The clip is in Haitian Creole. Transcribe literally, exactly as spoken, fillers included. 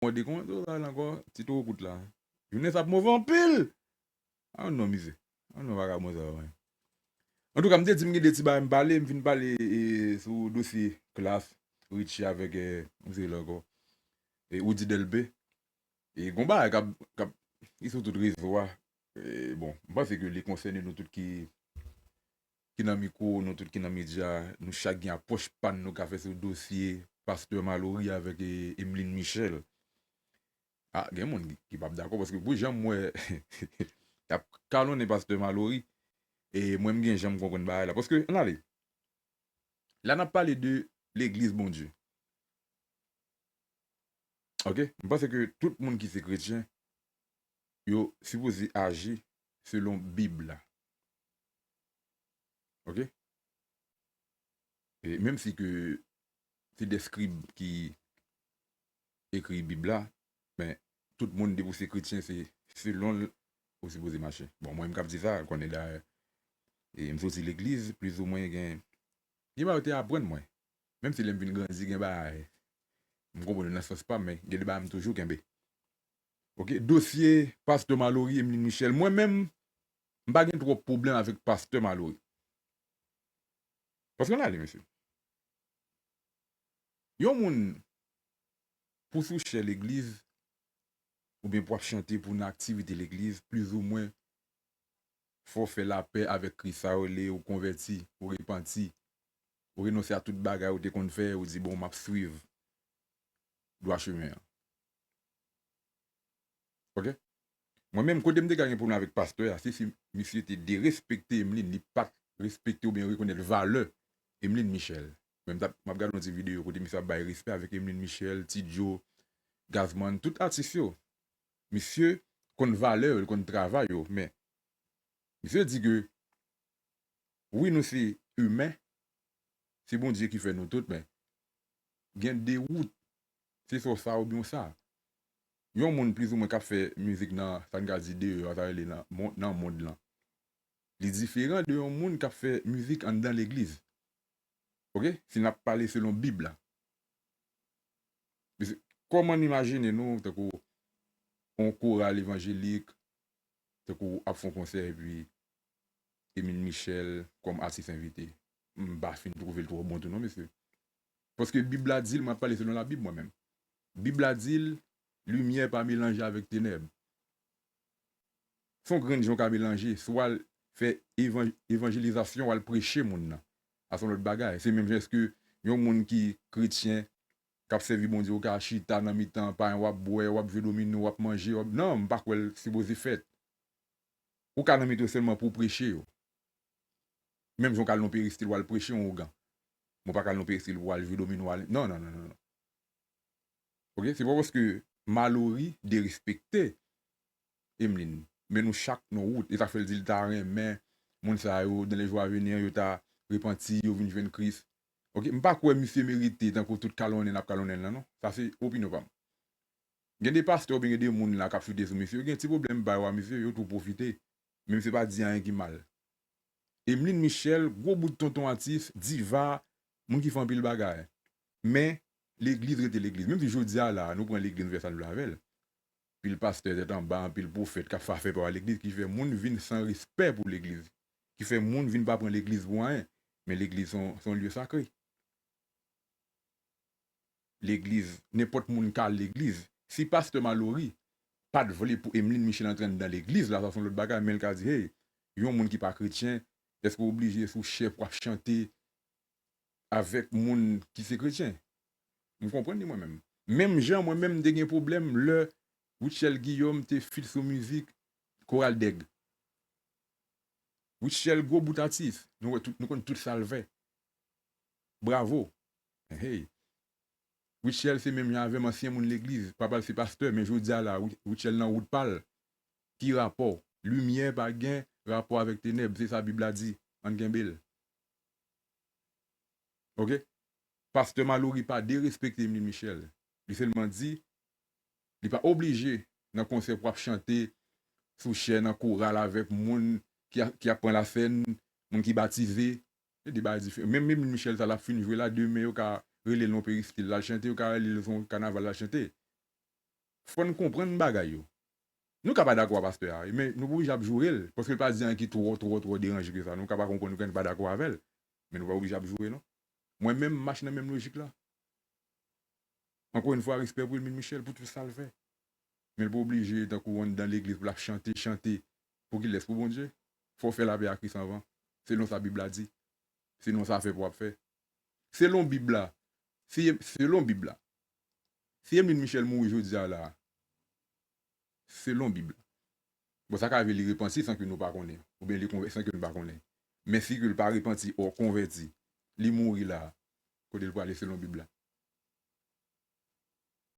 mòde kòman sa la ankò? Ti toro kout la. Jones ap move anpil. Ah non, mizè. Ah non, vagabon sa yo, wi. Antouka, m te di m gen de ti bagay m pale, m fin pale e, sou dosye Klass, Richie avèk e, kòman se rele ankò? E Roody Delpé. E gon bagay k ap, k ap, ki sou tout rezo a. E, bon, m panse ke li konsène nou tout ki, ki nan mikwo, nou tout ki nan medya, nou chak gen apwòch pa n nou ka fè sou dosye Pastè Malory avèk e, Emeline Michel. Ah, gen moun ki, ki p ap dakò, paske pou jan m wè, y ap kalonnen Pastè Malory, e mwen m gen jan m konprann bagay la. Paske, ann ale, la n ap pale de legliz Bondye. Ok? M panse ke tout moun ki se kretyen, yo sipoze aji selon Bib la. Ok? E menm si ke se de skrib ki ekri Bib la, men tout moun depi w se kretyen, se selon l ou sipoze mache. Bon, mwen m k ap di sa, konnen dayè, e m soti legliz, plizoumwen gen, gen bagay yo te aprann mwen. Menm si lè m vin grandi, gen bagay, m konprann yo nan sans pa m, men gen de bagay m toujou kenbe. Ok, dosye Pastè Malory, Emeline Michel, mwen menm, m pa gen twòp pwoblèm avèk Pastè Malory. Paske ann ale, mesye. Yon moun, pou sou chè legliz, oubyen pou ap chante pou nan aktivite legliz, plizoumwen, fò w fè lapè avèk Kris, sa yo rele ou konvèti, ou repanti, ou renonse a tout bagay ou te konn fè, ou di, bon, m ap swiv dwa chemen an. Ok? Mwen menm, kote m te ka gen pwoblèm avèk pastè a, se si misye te derespekte Emeline, li pa t respekte oubyen rekonèt valè Emeline Michel. Men m t ap, m ap gade yon ti videyo kote misye ap bay respè avèk Emeline Michel, Ti Djo, Gazman, tout atis yo. Misye konn valè yo, li konn travay yo, men misye di ke wi, nou se imen, se Bondye ki fè nou tout, men gen de wout, se swa w sa oubyen w sa. Yon moun plizoumwen k ap fè mizik nan, sa n ka di deyò a, sa rele nan mon-, nan mond lan, li diferan de yon moun k ap fè mizik anndan legliz. Ok? Si n ap pale selon Bib la. Mesye, kòman n imajine nou tankou yon koral evanjelik, tankou ap fè yon konsè epi Emeline Michel kòm atis envite? M pa fin twouve l twò bon tou non, mesye. Paske Bib la di l, mwen ap pale selon Labib mwen menm. Bib la di l, limyè pa melanje avèk tenèb. Se yon grenn jan w ka melanje, swa w al fè evan-, evanjelizasyon, w al preche moun nan. A se yon lòt bagay. Se menm jan èske yon moun ki kretyen, k ap sèvi Bondye, ou ka chita nan mitan payen, w ap bwè, w ap jwe domino, w ap manje, w ap, non, m pa kwè l sipoze fèt. Ou ka nan mitan yo sèlman pou w preche yo. Menm jan w ka al nan peristil, w al preche yon ougan. Men w pa ka al nan peristil pou w al jwe domino, w al, non, non, non, non, non. Ok? Se pa paske Malory derespekte Emeline, men nou chak nan wout. E sa fè l di l ta renmen moun sa yo, dans les jours à venir, yo ta repanti, yo vin jwenn Kris. Ok? M pa kwè misye merite tankou tout kalonnen n ap kalonnen l lan, non. Sa se opinyon pa m. Gen de pastè oubyen gen de moun la k ap choute sou misye, yo gen ti pwoblèm pa yo a misye, yo tou pwofite. Men misye pa di anyen ki mal. Emeline Michel, gwo bout tonton atis, diva, moun ki fè anpil bagay. Men, legliz rete legliz. Menm si jodi a la, nou pran legliz, nou fè sa nou vle avè l. Anpil pastè tèt anba, anpil pwofèt k ap fè afè pa yo a legliz, ki fè moun vin san respè pou legliz. Ki fè moun vin pa pran legliz pou anyen. Men legliz se yon, se yon lye sakre. Legliz, nenpòt moun ka al legliz. Si pastè Malory pa t vle pou Emeline Michel antre anndan legliz la, sa se yon lòt bagay, men l ka di, hey, yon moun ki pa kretyen, èske w oblije sou chè pou w ap chante avèk moun ki se kretyen? M konprann li mwen menm. Menm jan mwen menm m te gen pwoblèm lè Rutshelle Guillaume te feat sou mizik Koral Dèg. Rutshelle gwo bout atis, nou wè tout, nou konn tout sa l fè. Bravo. Hey. Rutshelle se menm jan avè m, ansyen moun legliz, papa l se pastè, men jodi a la, Ru-, Rutshelle nan wout pa l. Ki rapò? Limyè pa gen rapò avèk tenèb, se sa Bib la di. Ann kenbe l. Ok? Pastè Malory pa derespekte Emeline Michel. Li sèlman di, li pa oblije nan konsè pou ap chante sou chè nan koral avèk moun ki a-, ki ap pran lasèn, moun ki batize. Se de bagay diferan. Menm Emeline Michel sa l ap fin jwe la, demen yo ka rele l nan peristil l al chante, yo ka rele l sou kanaval l al chante. Fò n konprann bagay yo. Nou ka pa dakò a pastè a, men nou pa oblije ap joure l, paske l pa di anyen ki twò, twò, twò deranje ke sa. Nou ka pa konprann, nou ka pa dakò avè l, men nou pa oblije ap joure, non. Mwen menm, m mache nan menm lojik la. Ankò yon fwa, respè pou Wilmine Michel, pou tout sa l fè. Men l pa oblije, tankou anndan legliz, pou l ap chante, chante. Pou kilès? Pou Bondye? Fò w fè lapè ak Kris anvan. Selon sa Bib la di. Selon sa fè pou w ap fè. Selon Bib la. Si, selon Bib la. Si Wilmine Michel mouri jodi a la, selon Bib la. Bon, sa ka rive li repanti san ke nou pa konnen. Oubyen li konvè-, san ke nou pa konnen. Men si ke l pa repanti, o konvèti, li mouri la, kote l prale selon Bib la?